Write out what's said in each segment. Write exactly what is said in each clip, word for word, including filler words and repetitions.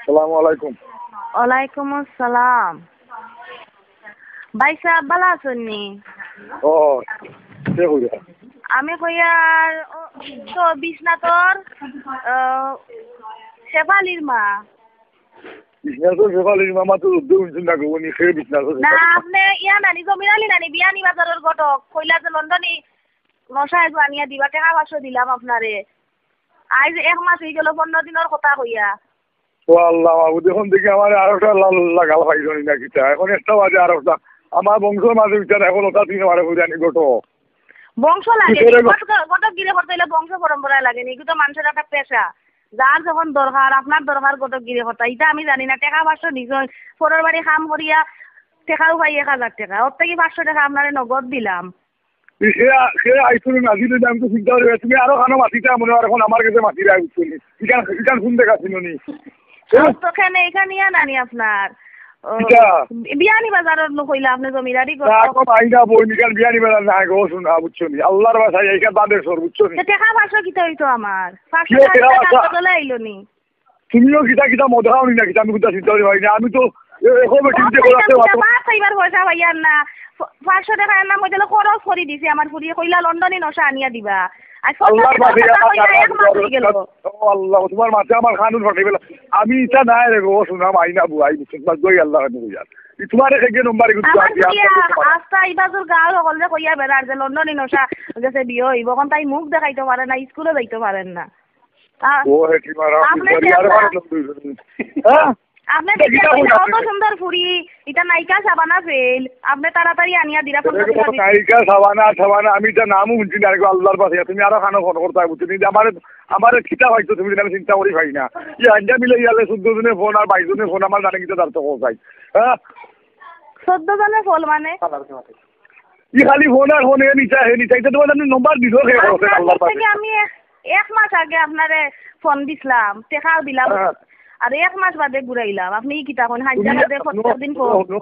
সালামু আলাইকুম। ওয়ালাইকুম আসসালাম। ভাই সাহেব, ভালা আছইন নি? ও, কে কইরা? আমি কইয়ার, ও, তো বিশ্বনাথর, আহ, শেফালির মা। বিশ্বনাথর শেফালির মা তো উদ্যোগ হইছে না গো, উনি খেয়ে বিশ্বনাথর না, শেফালির মা। আপনে ইয়া নানি, জমির আলী নানি, বিয়ানীবাজারর ঘটক, কইলা যে লন্ডনি নশা এগু আনিয়া দিবা, টেকা পাঁচশো দিলাম আপনারে। আইজ এক মাস অইগেল, পনরো দিনর কথা কইয়া। ও আল্লাহ মাবুদ, এখন দেখি আমার আরোটা লাল লাগাল পাইছনি না কিতা, এখন একটা বাজে আরোটা। আমার বংশর মাঝে বিচার এখন ওটা তিন বারে বুঝানি ঘটক। বংশ লাগে নি? কিসের গো? ঘটক, ঘটক গিরে করতে অইলে বংশ পরম্পরা লাগে নি, এগু তো মানষর একটা পেশা। যার যখন দরকার, আপনার দরকার ঘটক গিরে কথা, ইটা আমি জানি না। টেকা পাঁচশো দিছইন, পরর বাড়ি কাম করিয়া টেকাও পাই এক হাজার টেকা, ওর থাকি পাঁচশো টেকা আপনারে নগদ দিলাম। সে, সে আইসুন নাজির হইলে আমি তো চিন্তা করি, তুমি আরো খানো মাতিতা মনে হয়, এখন আমার কাছে মাতিরা বুঝছো নি? ইখান, ইখান কোন দেখা ছিল নি? আর তো কেনে, ইখান ইয়া নানি আপনার, ও, কিতা? বিয়ানীবাজারর নু কইলা আপনে জমিদারি না, করো। এখন আইনা বই নিকাল বিয়ানীবাজার না গো, শোনা বুঝছো নি? আল্লাহর বাসায় এইখান বাদে সর বুঝছো নি? তো টেকা পাঁচশো কিতা হইতো আমার? পাঁচশো কিতা টেকা টেকা পাঁচশো? কত আইলো নি? তুমিও কিতা কিতা মদ খাও নি না কিতা? আমি কিতা চিন্তা করি ভাই না, আমি তো এ-, এ কবে চিন্তা করে আছে বাপ। বাপ খাইবার পয়সা পাইয়ার না, প-, পাঁচশো টেকা এর নাম হইতে খরচ করি দিছে আমার ফুরিয়ে, কইলা লন্ডনি নশা আনিয়া দিবা। আর আল্লাহর বাসে কথা আমার কইলা কান এক মাস হই গেল। ও আল্লাহ, তোমার মাঝে আমার কানুন ফাটাই ফেলা। আমি ইটা নাই রে গো, শোনা মাই না বুয়াই, তোমার দই আল্লাহ কাছে বুঝার। ই তোমার এক এগিয়ে নম্বর এগুলো আমার দিয়া ফুরিয়ে আস্তা ইবাজুর গাঁও হকল যে কইয়া বেড়ার যে লন্ডনি নশা গেছে বিয়ে হইব, এখন তাই মুখ দেখাইতে পারে না, স্কুলে যাইতে পারেন না। আ-, ও হে, কি মারা, আপনি কি মারি, আরে চেষ্টা। মারা, লোক দুইজন। হ্যাঁ? আপনি এটা দেখি কিতা না, কইরা অত আপনি? সুন্দর ফুরি, ইটা নায়িকা শাবানা ফেল। আপনি তাড়াতাড়ি আনিয়া দিরা পঞ্চাশ এরকম টাকা দিন। নায়িকা শাবানা, শাবানা, আমি ইটা নামও শুনছি না, আরেকবার আল্লাহর পাশে। তুমি আরো খানো ফোন করতে হবে, তুমি যে আমার, আমার কিতা হয়তো তুমি জানো চিন্তা করি পাই না। এই আড্ডা মিলে ইয়ালে চোদ্দ জনে ফোন আর বাইশ জনে ফোন, আমার জানে কিতা তার তো কোথায়। হ্যাঁ? চোদ্দ জনে ফোন মানে? ই খালি ফোন আর ফোন, এ নিচা, হে নিচা, ইটা তোমার আমি নম্বর দিল, হে আপনার আল্লাহর কাছ পাশে। থেকে আমি এক, এক মাস আগে আপনারে ফোন দিছলাম, টেকাও দিলাম, হ্যাঁ। আর এক মাস বাদে ঘুরাইলাম। আপনি ই কিতা কইন? হাজার তুমি বাদে শুনো, প্রত্যেক দিন শুনো, ফোন। শুনো,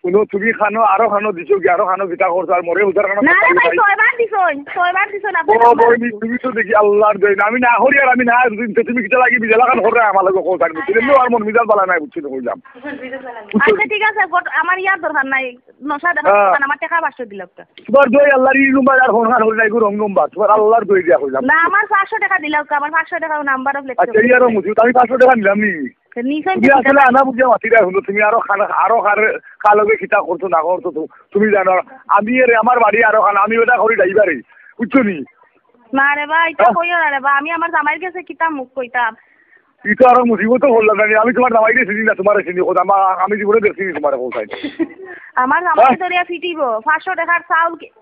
শুনো, তুমি খানো, আরো খানো দিছো কি, আরো খানো কিতা করছো, আর মরে উদ্ধার খানো না রে ভাই, ছয়বার দিছইন, ছয়বার দিছইন আপনি ও নাম্বার। বই, মি-, তুমি তো দেখি আল্লাহর দই না, আমি না করি আর আমি না, তুমি, তুমি কিতা লাগি বিজালা খান করে আমার লগে কথা, বুঝছো? এমনি আর মন মিজাজ বালা নাই, বুঝছো, কইলাম। আচ্ছা, ঠিক আছে, গট-, আমার ইয়ার দরকার নাই। নশা দেখা হ্যাঁ। দোকান, আমার টেকা পাঁচশো দিলাউক্কা। তোমার দই আল্লাহর ই নম্বর আর ফোন খান হল নাই, গো রং নম্বর। তোমার আল্লাহর দই দিয়া কইলাম। না, আমার পাঁচশো টেকা দিলাউক্কা, আমার পাঁচশো টেকা নাম্বার অফ লেখছে। আচ্ছা, ইয়ারও মুজি, আমি পাঁচশো টেকা নিলাম নি। তো নিশ্চয় তুমি আসলে আনা বুঝিয়া মাতি রাখো না, তুমি আরো খান, আরো খার, খালকে কিতা করছো না করছো তো, তুমি জানো। আমি এর, আমার বাড়ি আরো খান, আমি ওটা করি ড্রাইভারে, বুঝছো নি? না রে বা, ইটা হ্যাঁ? কইও না রে বা, আমি আমার জামাইর গেছে কিতা মুখ কইতাম। ই তো আরো মুসিবত হল না, আমি তোমার জামাইরে চিনি না, তোমারে চিনি, খোদা, আমা-, আমি জীবনে দেখছি নি তোমারে কোথায়। আমার জামাই হ্যাঁ? ধরিয়া ফিটিব, পাঁচশো টেকার চাউল কি-,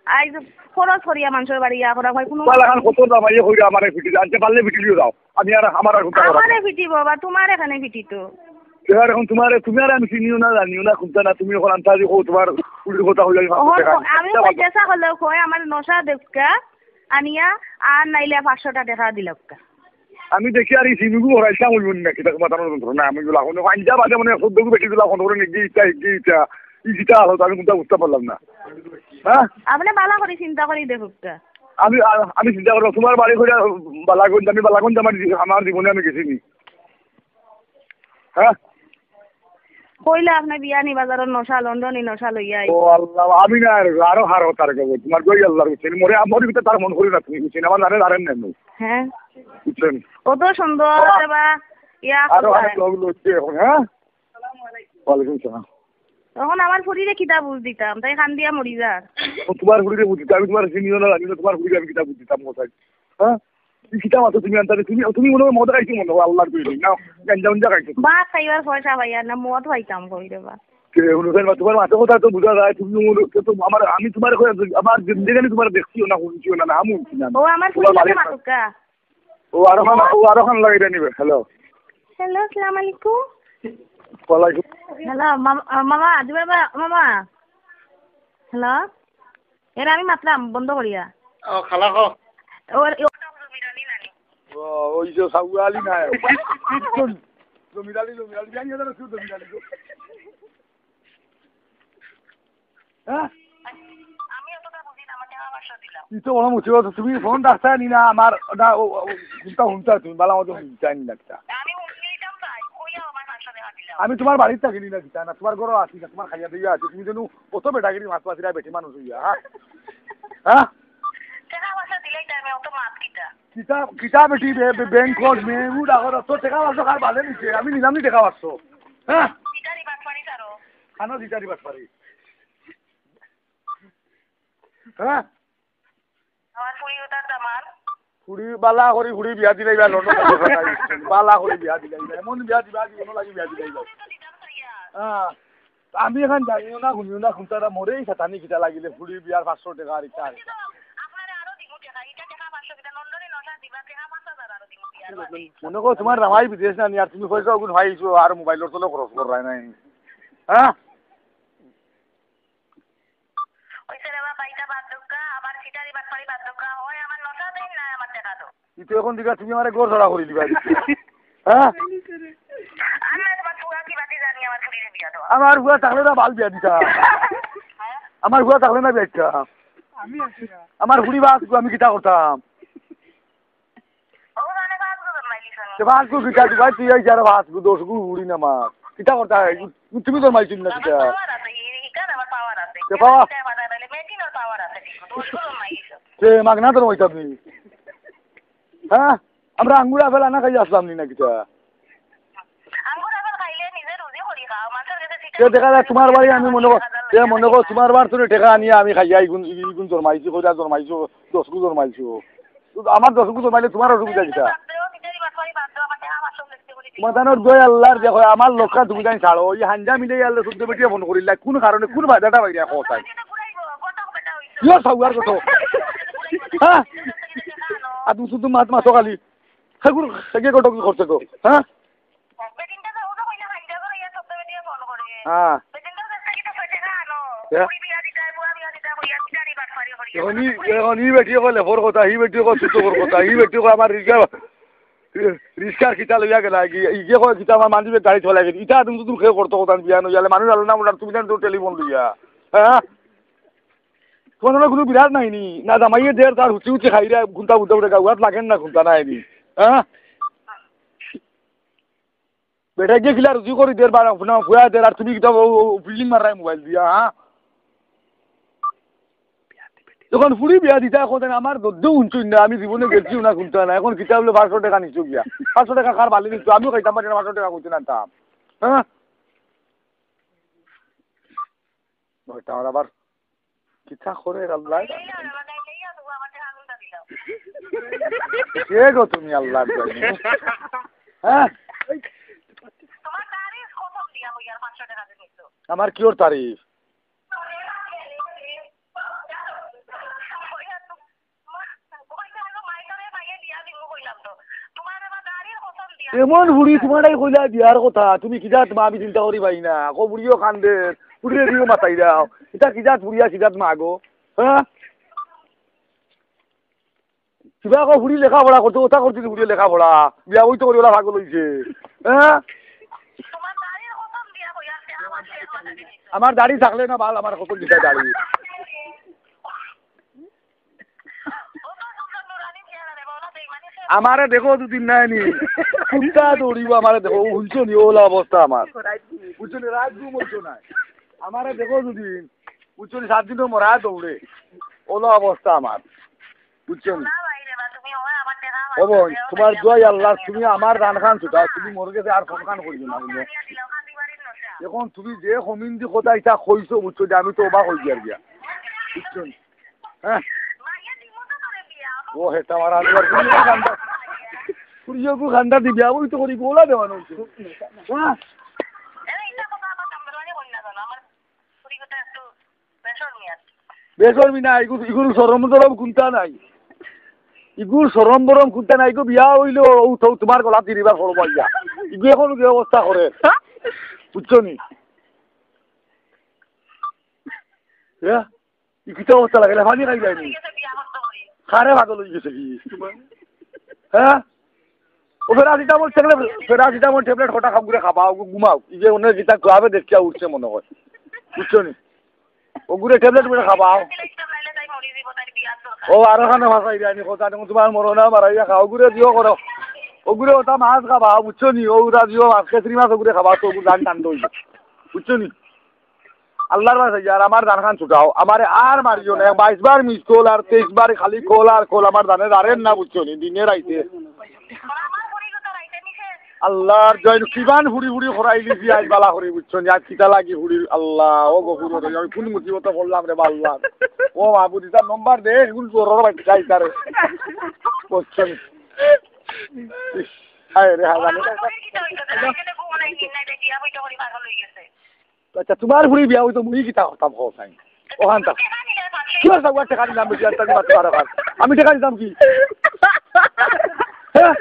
আইজ খরচ করিয়া মানষর বাড়ি ইয়া করা হয়, কোনো তোমার এখন কত জামাইয়ে কইরা আমারে ফিটি, আনতে পারলে ফিটিলিও যাও, আমি আর আমার আর কোনটা করার আমারে নাই। ফিটিব বা তোমার এখানে ফিটিত। এবার এখন তোমারে, তুমি আর আমি চিনিও না, জানিও না, কোনটা না, তুমি এখন আনতে আছি, ও তোমার উল্টো কথা হইলে আমি মাথা ওহন, দেখা আমি কই যেসা হলেও কই, আমার নশা দেখকা, আনিয়া, আর নাইলে পাঁচশো টেকা দিলাউক্কা। আমি দেখি আর এই সিমিগু হরাইতাম হইব না, কিতা তোমার তানোর যন্ত্রণা, আমি বলা, কোনো আইজা বাদে মানে সদ্যগু বেটি দিলা, ফোন করে নিয়ে ইটা, ইটা, ইটা, ই কিতা হলো, আমি কোনটা বুঝতে পারলাম না। হ্যাঁ? আপনি বালা করি চিন্তা করি দেখুক্কা। আমি, আ-, আমি চিন্তা করলাম, তোমার বাড়ি কইরা বালাগঞ্জ, আমি বালাগঞ্জ আমার জী-, আমার জীবনে আমি গেছি নি। হ্যাঁ? কইলা আপনি বিয়ানীবাজারর নশা, লন্ডনি নশা লইয়া আই। ও আল্লাহ, আমি না আর, আরো হার হতার গো, তোমার দই আল্লাহর বুঝছেন, মরে, মরে ভিতরে তার মন করি না তুমি, বুঝছেন, আমার জানে জানেন না আপনি। হ্যাঁ। বুঝছেন? অত সুন্দর বাহ। রে বা, ইয়া আরো করবা। অনেক লোক লড়ছে এখন, হ্যাঁ? ওয়ালাইকুম সালাম। তখন আমার ফুরিরে কিতা বুঝ দিতাম, তাই কান দিয়া মরি যার। ও তোমার ফুরিরে বুঝ দিতাম, আমি তোমার চিনিও না, জানি না, তোমার ফুরিরে আমি কিতা বুঝ দিতাম, কোথায়? হ্যাঁ? তুমি কিতা মাতো তুমি আনতারে? তুমি, তুমি মনে হয় মদ খাইছো মনে হয়, আল্লাহর দই না, গাঞ্জা উঞ্জা খাইছো। ভাত খাইবার পয়সা পাইয়ার না, মদ পাইতাম কই রে বা। কে, হুনো, তোমার মাতো কথা তো বুঝা যায়, তুমি মনে হয় তো আমার, আমি তোমার কই, আমার জিন্দেগানি তোমার দেখছিও না, শুনছিও না, নাম শুনছি না। ও আমার তোমার ফুরির লগে বাড়ির মাতুক্কা। ও আরো খান, ও আরো খান লাগাই দেন এবার। হ্যালো। হ্যালো, আসসালামু আলাইকুম। ওয়ালাইকুম। হ্যালো, মামা, আ, মামা, দিবা বা-, মামা। হ্যালো। এরা আমি মাতলাম বন্ধ করিয়া। ও, খালা কো। ওর, ও, ও, ওই যে সাউয়ালি না। জমির আলী, জমির আলী, জানি না, জমির আলী। হ্যাঁ? ই তো বড় মুশকিল। তুমি ফোন রাখতায় নি না, আমার ওটা, ও, ও, কোনটা হুনতায় তুমি, বালা মতো হুনতায় নি না কিতা? আমি হুনি নিতাম তাই, কইয়া আমার পাঁচশো টেকা দিলাম। আমি তুমার বাড়িত থাকি নি না কিতা, না তুমার ঘরো আছি না, তুমার খাইয়া দিয়া আছি, তুমি যেন অত বেটাগিরি মাত মাতিরায় বেটি মানুষ অইয়া, হ্যাঁ? হ্যাঁ? টেকা পয়সা দিলেই তো আমি অত মাত কিতা? কিতা, কিতা বেটি বে-, বে-, ব্যাংকর মেয়ে, উ ডাকর, অত টেকা পাঁচশো কার বাদে নিছে, আমি নিলাম নি টেকা পাঁচশো। হ্যাঁ? ভিখারি বাটপারি ছাড়ো। খানো ভিখারি বাটপারি। হ্যাঁ? আমার ফুড়ি ওটার দামান। ফুড়ি বালা করি ফুড়ি বিয়া দিলাইবা, লন্ডন থাকি। বালা করি বিয়া দিলাইবা, এমন বিয়া দিবা, জীবনর লাগি বিয়া দিলাইবা। ফুড়ি তো দিতাম চাইয়া। হ্যাঁ। আমি এখন জানিও না, শুনিও না, কোনটা মরেই সাতানি কিতা লাগিলে, ফুড়ি বিয়ার পাঁচশো টেকা আর ইটা আর ইটা। আপনারে আরো দিমু টেকা, ইটা টেকা পাঁচশো, কিতা লন্ডনে নশা দিবা, টেকা পাঁচ হাজার আরো দিমু বিয়ার বাদে। মনে করো তুমার জামাই বিদেশ না নি, আর তুমি পয়সা ওগুন পাইছো, আর মোবাইলর তলে খরচ কররায় নাই। হ্যাঁ? ওই ছেলে বাবা, ইটা বাদ দোকা, আমার ভিখারি বাটপারি বাদ দোকা, হয় আমার নশা দেন, না আমার টেকা দাও। ই তো এখন দিকা তুমি আমারে ঘর ছাড়া করি দিবা। হ্যাঁ? আর না তোমার ফুয়া কি বাকি জানি আমার ফুড়িরে বিয়া দেওয়া। আমার ফুয়া থাকলে না বাল বিয়া দিতা। হ্যাঁ? আমার ফুয়া থাকলে না বিয়া দিতা। আমি আছি না। আমার ফুড়ি বাস গো, আমি কিতা করতাম? ও মানে বাস গো জন্মাইলিছ নি? তে বাস গো কিতা দিবা, তুই এই যারা বাস গো, দশ গো ফুড়ি না আমার। কিতা করতাম? তুমি জন্মাইছো না কিতা? আমার পাওয়ার আছে, ই-, ইকার আমার পাওয়ার আছে। তে পাওয়ার? ইটা বাজার নাইলে মেশিনর পাওয়ার আছে, ঠিক আছে। দশ গো জন্মাইলিছ। তে মাগনা তো রইতাম নি। হ্যাঁ? আমরা আঙ্গুর আপেল আনা খাই আসলাম নি না কিতা? আঙ্গুর আপেল খাইলে নিজে রুজি করি খাও, মানুষের কাছে ঠিক তে আছে। দেখা যায় তোমার বাড়ি আমি মনে কর, তে মনে কর তোমার বাড়ি তুমি টেকা আনিয়া আমি খাইয়া ইগুন, ইগুন জন্মাইছি, কইরা জন্মাইছো, দশ গু জন্মাইছো। তো আমার দশ গু জন্মাইলে তোমার অসুবিধা কিতা? তোমার জানো দই আল্লাহর দেখো, আমার লোকটা তুমি জানি ছাড়ো, ওই হাঞ্জা মিলে আল্লাহ শুদ্ধ বেটিয়ে ফোন করিলা, কোন কারণে, কোন বাধাটা বাইরে কথা? ইয়ো সাউয়ার কথা। হ্যাঁ? আর তুমি শুধু মাত মাতো খালি। সেগুলো সেগে কত কি করছে গো? হ্যাঁ? হ্যাঁ। হ্যাঁ। এখন ই, এখন ই বেটি কয় লেফর কথা, ই বেটি কয় শুদ্ধ কথা, ই বেটি কয় আমার রিক্সা, রিক্সার কিতা লইয়া গেলা, ইগে কয় কিতা আমার মানজিবে গাড়ি চলাই গেছে। ইটা তুমি তো তুমি খেয়ে করতো কথা বিয়া নইয়ালে মানুষ আলো না ওনার তুমি জানো তো টেলিফোন লইয়া। হ্যাঁ? তোমার কোনো বিরাট নাই নি, না জামাইয়ে দের তার হুচি হুচি খাইরা ঘুমটা বুঝতে পারে গাউয়াত লাগেন না ঘুমটা নাই নি। হ্যাঁ? বেটা গিয়ে কিলা রুজি করি দের বার, না ফুয়া দের, আর তুমি কিতা ও, ও, ফিল্ডিং মারাই মোবাইল দিয়া, হ্যাঁ? যখন ফুড়ি বিয়া দিতা, এখন আমার দদ্দে উঞ্চুই না, আমি জীবনে গেছি না কোনটা না, এখন কিতা বলে পাঁচশো টেকা নিছো গিয়া, পাঁচশো টেকা কার বালি নিছো, আমিও খাইতাম পারি না, পাঁচশো টেকা কইতে না দাম, হ্যাঁ? নয়টা আমার আবার কিতা করে আল্লাহ জানে। কে গো তুমি আল্লাহ জানে? হ্যাঁ? আমার কিওর তারিফ? এমন বুড়ি তোমার এই কইলা বিয়ার কথা, তুমি কি জাত মা আমি চিন্তা করি পাই না। কো বুড়িও কান্দে, বুড়িরে দিও মাতাই দাও। এটা কি জাত বুড়িয়া কি জাত মা গো? হ্যাঁ? কিবা কো বুড়ি লেখাপড়া করতো, ওটা করতে বুড়ি লেখাপড়া। বিয়া ওই তো করি ওলা পাগল হইছে। হ্যাঁ? আমার দাড়ি থাকলে না বাল, আমার কত দিতে দাড়ি। আমারে দেখো দুদিন নাই নি, কুত্তা দৌড়িব আমারে দেখো, ও হুনছো নি, ওলা অবস্থা আমার। বুঝছো নি, রাত ঘুম হইতো না। আমারে দেখো দুদিন, বুঝছো নি, সাত দিনও মরা দৌড়ে, ওলা অবস্থা আমার। বুঝছো নি? ও বোন, তোমার দোয়াই আল্লাহ, তুমি আমার রান খান ছুটাও, তুমি মোর গেছে আর ফোন খান করিও না, বুঝছো? এখন তুমি যে কমিন্দি কথা এটা কইছো, বুঝছো যে আমি তো অবাক হই গিয়া, বুঝছো নি? হ্যাঁ। ও হেটা আমার আলু আর ফুরিও গু খান্দা। ফুরিও গু খান্দা দিবি, আমি তো করি গোলা দেওয়া নইছে। হ্যাঁ। বেশরমি না, ইগু, ইগুর শরম টরম কুন্তা নাই। ইগুর শরম বরম কুন্তা নাই, ইগু বিয়া হইলো, ও তো তোমার গলা তিরিবার করবো ইয়া। ইগু এখন যে অবস্থা করে। বুঝছো নি? হ্যাঁ? ই কিতা অবস্থা লাগে? পানি খাই যায়নি। কারে পাগল হয়ে গেছে কি? হ্যাঁ? ও প্যারাসিটামল ট্যাবলেট, প্যারাসিটামল ট্যাবলেট কটা খাও, ঘুরে খাবাও, ঘু-, ঘুমাও। এই যে অন্য কিতা খাবে দেখিয়া উঠছে মনে হয়। বুঝছো নি? ও ঘুরে ট্যাবলেট ঘুরে খাবাও। ও আরো খানো ভাষাই জানি কথা নেই, তোমার মরনা মারাইয়া খাও, ওগুরে দিও করো। ওগুরে ওটা মাছ খাবা, বুঝছো নি? ও ওটা দিও মাছ, খেসরি মাছ ওগুরে খাবা, তো ওগুর জান টান দই। বুঝছো নি? আল্লাহর বাসা আর আমার জান খান ছুটাও, আমারে আর মারিও না। বাইশ বার মিস কল আর তেইশ বার খালি কল আর কল, আমার জানে জানেন না, বুঝছো নি? দিনে রাইতে। আল্লাহর জয়, কিমান ফুড়ি ফুড়ি খরাই দিছি আজ বালা করি, বুঝছো নি? আজ কিতা লাগি ফুড়ির আল্লাহ, ও গফুর, ও দয়া, আমি কোন মুসিবতে পড়লাম রে বা আল্লাহ। ও মাহবুদ, ইতার নম্বর দে, এগুলো চোরর বাচ্চা ইতারে। বুঝছো নি? ইস, হায় রে, হায় জানে। আচ্ছা, তোমার ফুড়ি বিয়া হইতো মুই কিতা করতাম, কও চাই। ওখান থাক। কি আর যাওয়ার টেকা দিলাম বেশি, আর তার মারতে পারো খান। আমি টেকা দিতাম কি? হ্যাঁ?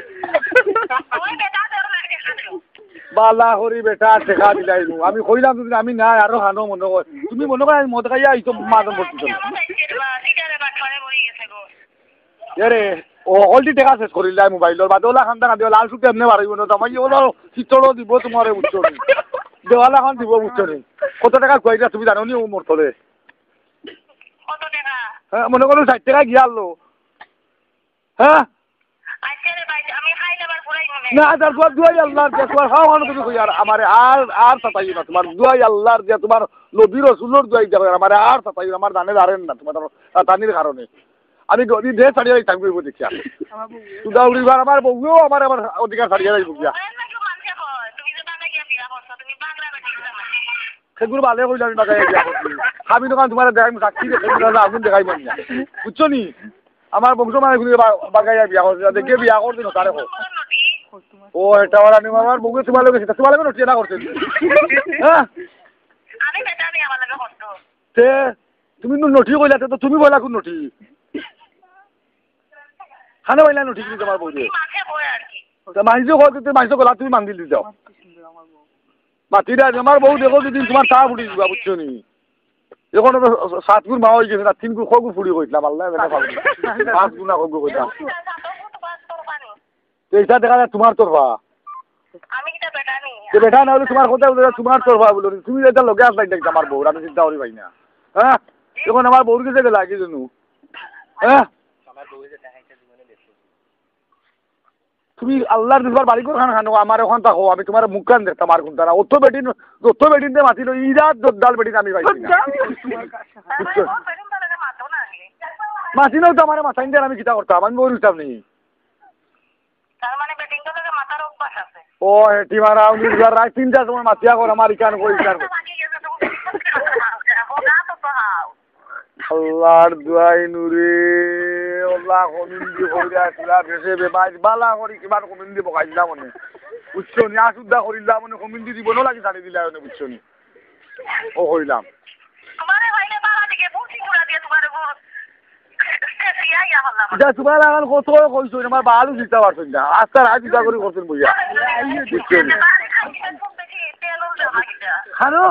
বালা করি বেটা, টেকা দিলাই নু। আমি কইলাম যদি আমি নাই, আরো খানো মনে কয়। তুমি মনে কয় আমি মদ খাইয়া আইছো, মাদম ভর্তি করো। এরে, ও হকলটি টেকা শেষ করিলাই মোবাইলর বাদে, ওলা খান্দা খান্দি, লাল সুটে এমনে বাড়াইব না, তামাই ওলা চিত্তরও দিব তোমারে, বুঝছো নি? দেওয়ালা খান দিব, বুঝছো নি? কত টেকা খুয়াইলা তুমি জানো নি ও মোর তলে? কত টেকা? হ্যাঁ, মনে করো ষাট টেকা গিয়া আনলো। হ্যাঁ? আচ্ছা রে ভাই, আমি খাইলে আবার ঘুরাই মনে। না, তার দোয়া, দোয়াই আল্লাহর দিয়া, তোমার খাওয়া খাওয়ানো তুমি কই আর আমারে আর, আর তাতাইও না, তোমার দোয়াই আল্লাহর দিয়া, তোমার নবী রসুলর দোয়াই দিয়া, আমারে আর তাতাইও না, আমার জানে জানেন না, তোমার তানির কারণে। আমি গ-, আমি দেশ ছাড়িয়া যাইতাম কইব দেখিয়া। সুদা উড়িবার আমার বউও আমার, আমার অধিকার ছাড়িয়া যাইব গিয়া। সেগুলো ভালো কইলে আমি বাগাইয়া বিয়া করছি। আমি দোকান তোমার দেখাই, সাক্ষী দেখে তোমার আগুন দেখাই মন না। বুঝছো নি? আমার বংশ মানে শুনে বা-, বাগাইয়া বিয়া করছে, দেখে বিয়া করছে না, তারে কো। ও, এটা ওরা নিয়ে আমার বউকে তোমার লগে, সেটা তোমার লগে নটিয়া না করছে। হ্যাঁ? আমি বেটা আমি আমার লগে করতো। তে তুমি নু নটি কইলা, তে তো তুমি বলা কোন নটি? খানে বইলা নটি কিন্তু তোমার বউরে। মাঝে বই আর কি। তা মাইজো কত, তে মাইজো গলা তুমি মান্দিল দি যাও। মাতিরা, আমার বউ দেখো যদি তোমার তা ফুটি দিবা, বুঝছো নি? এখন তো সাত গুণ মা হয়ে গেছে না, তিন গুণ খগু ফুড়ি কইছিলাম, আল্লাহ জানে পাবো। পাঁচ গুণ না খগু কইছিলাম। তো এটা দেখা যায় তোমার তোর ভা। আমি কিতা বেটা নি? তো বেটা না হলে তোমার কথা বলে তোমার তোর ভা বলো। তুমি এটা লগে আসলাই দেখতে আমার বউ, আমি চিন্তা করি পাই না। হ্যাঁ? এখন আমার বউর কাছে গেলে আগে জানো। হ্যাঁ? তুমি আল্লাহর দুশবার বাড়ি ঘর খান খানো, আমার ওখান থাকো, আমি তোমার মুখ কান দেখতাম আর কোনটা না। অত বেটিন, যত বেটিন দে মাতিল, ইরা দদ্দাল বেটিন আমি পাইছি না। বুঝছো? মাতি নাও তো আমার মাথায় দিয়ে আমি কিতা করতাম, আমি বই রইতাম নি। তার মানে বেটিন তো লাগে মাথার অভ্যাস আছে। ও, হেটি মারা, উনি রাত তিনটার সময় মাতিয়া করে, আমার ইকান কই ইকান কই। আল্লাহর দোয়াই নুরে, আল্লাহ কমিন্দি কইরা তুলা বেশে বেবাজ বালা করি কিমান কমিন্দি বকাইলা মনে। বুঝছো নি? আসুদ্দা করিলা মনে কমিন্দি জীবনও লাগি ছাড়ি দিলা মনে, বুঝছো নি? ও কইলাম। তোমারে কইলে বালা দিকে বুঝি তুলা দিয়ে তোমারে বুঝ। ইটা তোমার লাগান কত কইছো, আমার বালু দিতে পারছো না। আস্তা রাত দিতা করি করছেন বইয়া। বুঝছো নি? খানো?